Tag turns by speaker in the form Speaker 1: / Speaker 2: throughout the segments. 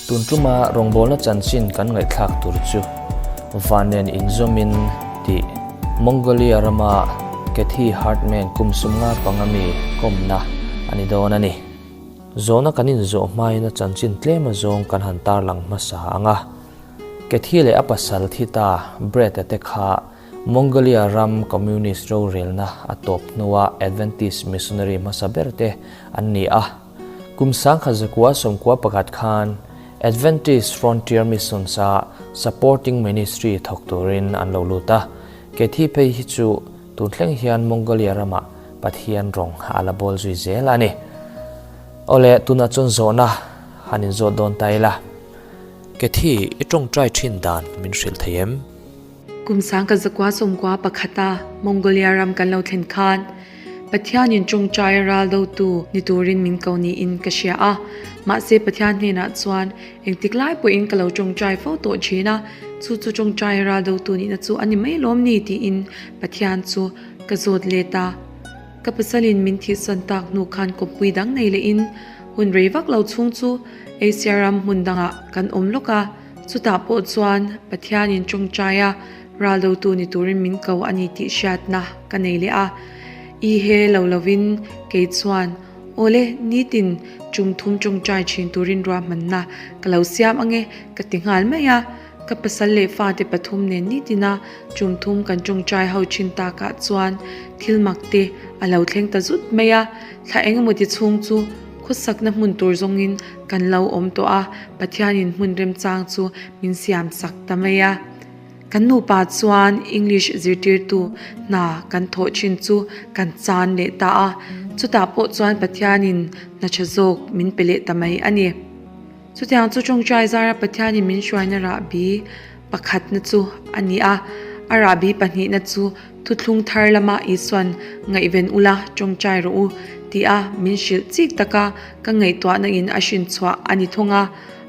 Speaker 1: Tun tuma rawngbawlna chanchin kan ngaihthlak tur chu van nen inzawmin tih Mongolia rama Kathy Hartman kum sumnga panga mi kawmna a ni dawn a ni. Zawhna kan inzawh hmain a chanchin tlem azawng kan han tarlang hmasa ang a. Kathy leh a pasal thi ta Brett-a te kha Mongolia ram Communist rorelna a tawp hnua Adventist missionary hmasa ber te an ni a. Kum 1991 khan Adventist Frontier Missions-a Supporting Ministry thawk turin an lo lut a. Kathy phei hi chu tun thleng hian Mongolia ramah Pathian rawng a la bawl zui zel a ni. Awle, tunah chuan zawhna han inzawt dawn ta ila. Kathy, i tawngtai thin dan min hrilh thei em?
Speaker 2: Kum 1991 a Mongolia ram kan lo thlen khan Pathianin tawngtai ral dotu ni turin min ko niin ka hria a. Mahse Pathian hnenah chuan engtik lai pawhin ka lo tawngtai fo tawh thin a, chu chu tawngtai ral dotu nihna chu a ni mai lawm ni tiin Pathian chu ka zawt let a. Ka pasalin min thihsan tak hnu khan kawppui dang nei lehin hun rei vak lo chhung chu Asia ram hmun dangah kan awm lawk a. Chutah pawh chuan Pathianin tawngtaia ral dotu ni turin min ko a ni tih hriatna ka nei leh a. I he lo lovin kei chuan, Awle, nitin tum thum tawngtai thin turin ruahmanna ka lo siam ange ka ti nghal mai a. Ka pasal leh fate pathum nen nitina tum thum kan tawngtai ho thin takah chuan thil mak te a lo thleng ta zut mai a. Thla engemaw ti chhung chu Khawsakna hmun tur zawngin kan lo awm tawh a, Pathianin hmun remchang chu min siam sak ta mai a. Kan nupa chuan English zirtirtu hna kan thawh thin chu kan chan leh ta a, chutah pawh chuan Pathianin hna tha zawk min pe leh ta mai a ni. Chutiang chu tawngtai zara Pathianin min hruaina rahbi pakhatna chu a ni a, a rahbi pahnihna chu Thuthlung thar lama Isuan ngaihven ula tawngtai rawh u tia min hrilh chik taka ka ngaihtuahna in a hrin chhuah a ni thung a,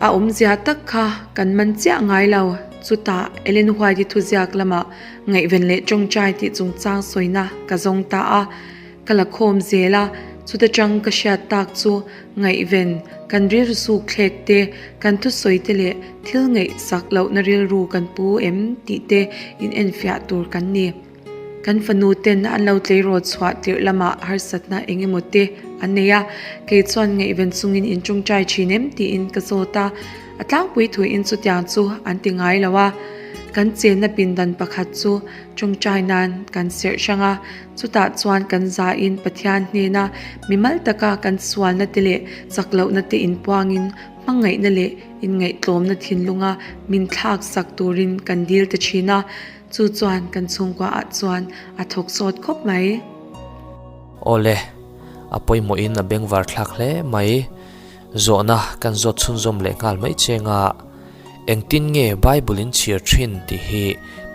Speaker 2: a awmzia tak kha kan man chiah ngai lo. Chutah Ellen White-i thuziak lamah ngaihven leh tawngtai tih chungchang sawina ka zawng ta a. Ka la khawm zel a, chuta tang ka hriat tak chu ngaihven, kan rilru suk thlek te, kan thusawi te leh thil ngaihsak lohna rilru kan pu em tih te in enfiah tur kan ni. Kan fanu ten an lo tleirawl chhuah tirh lamah harsatna eng emaw te an nei a, kei chuan ngaihven chungin in tawngtai thin em tiin ka zawt a, a tlangpui thuin chutiang chu an ti ngai lo a. Kan chenna pindan pakhat chu tawngtai nan kan serh hrang a, Chutah chuan kan zain Pathian hnena mimal taka kan sualna te leh chak lohna te inpuangin hmangaihna leh inngaihtlawmna thinlunga min thlak sak turin kan dil ta thin a, chu chuan kan chhungkuaah chuan a thawk sawt khawp mai.
Speaker 1: Awle, a pawimawhin a bengvar thlak hle mai. Zawhna kan zawt chhunzawm leh nghal mai cheng a, engtin nge Bible in chhiar thin tih hi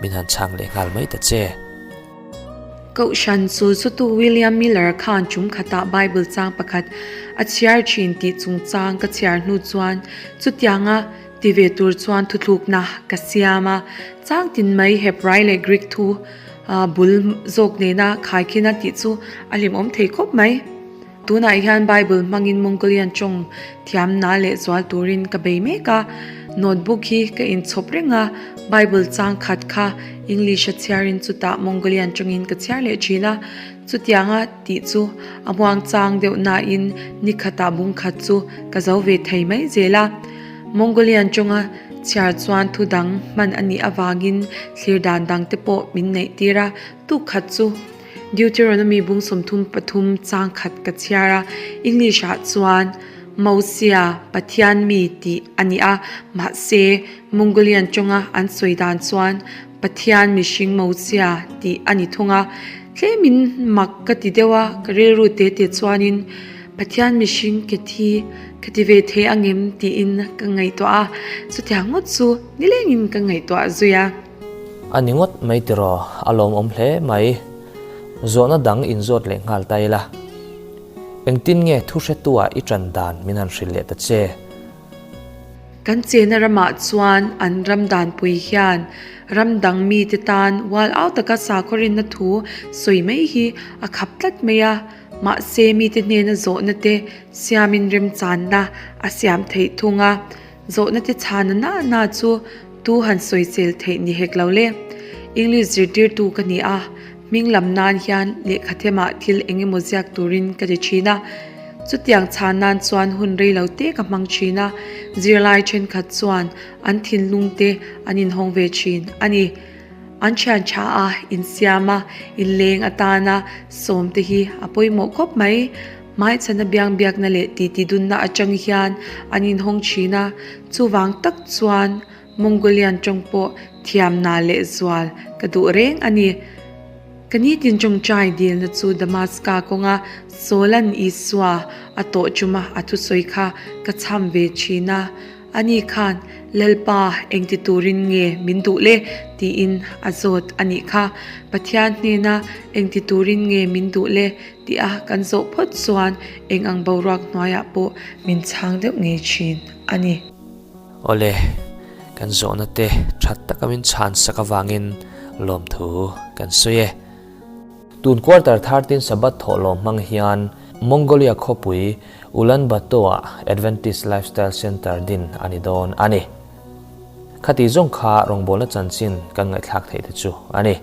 Speaker 1: min han chhang leh nghal mai ta che.
Speaker 2: Kohhran chu chutu William Miller khan tum khatah Bible chang pakhat a chhiar thin tih chungchang ka chhiar hnu chuan chutianga ti ve tur chuan thuthlukna ka siam a. Chang tin mai Hebrai leh Greek thu bul zawk nena khaikhin a tih chu a hlimawm thei khawp mai. Tunah hian Bible hmangin Mongolian tawng thiam na leh zual turin ka bei mek a, notebook hi ka inchhawp reng a, Bible chang khat kha English a chhiarin chutah Mongolian tawngin ka chhiar leh thin a, chutianga tih chu a muang chang deuh nain ni khatah bung khat chu ka zo ve thei mai zel a. Mongolian tawnga chhiar chuan thu dang hman a nih avangin thlir dan dang te pawh min neih tir a, tuk khat chu Deuteronomy bung 33 chang khat ka chhiar a, English ah chuan Mosia, Pathian mi tih a ni a, mahse Mongolian tawnga an sawi dan chuan Pathian mihring Mosia tih a ni thung a. Tlemin mak ka ti deuh a, ka rilru te te chuanin Pathian mihring ke thi ka ti ve thei angem tiin ka ngaihtuah a, chutiang ngawt chu nilengin ka ngaihtuah zui a.
Speaker 1: A ni ngawt mai tiraw, a lawmawm hle mai. Zawhna dang inzawt leh nghal ta ila. Engtin nge thu hretua i ṭan dan min han hrilh leh ta che?
Speaker 2: Kan chena ramah chuan an ram danpui hian ram dang mite tan ual au taka sakhaw rinna thu sawi mai hi a khap tlat mai a. Mahse mite hnena zawhna te siamin remchanna a siam theih thung a. Zawhna te chhana na na chu tu han sawisel theih ni hek lo le. English zirtirtu ka ni a, hming lam nan hian lehkha themah thil eng emaw ziak turin ka ti thin a. Chutiang chhan nan chuan hun rei lo te ka hmang thin a, zirlai thenkhat chuan an thinlung te an inhawng ve thin a ni. An thian tha a, insiam a, inleng atana sawm te hi a pawimawh khawp mai. Hmaichhana biang biakna leh titi dunna atang hian an inhawng thin a, chuvang tak chuan Mongolian tawng pawh thiamna leh zual ka duh reng a ni. Ka nitin tawngtai dilna chu Damaska kawnga Sawlan Isua a tawh tuma a thusawi kha ka chham ve thin a. Ani khan, Lalpa, engti turin nge min duh le? tiin a zawt a nih kha. Pathian hnena engti turin nge min duh le? tia kan zawh phawt chuan eng ang boruak hnuaiah pawh min chhang deuh ngei thin a ni.
Speaker 1: Awle, kan zawhna te that taka min chhan sak avangin lawmthu kan sawi e. Tun quarter 13 Sabbath thawhlawm hmang hian Mongolia khawpui Ulaanbaatar-ah Adventist Lifestyle Center din a ni dawn a ni. Khati zawng kha rawngbawlna chanchin kan ngaihthlak theih te chu a ni.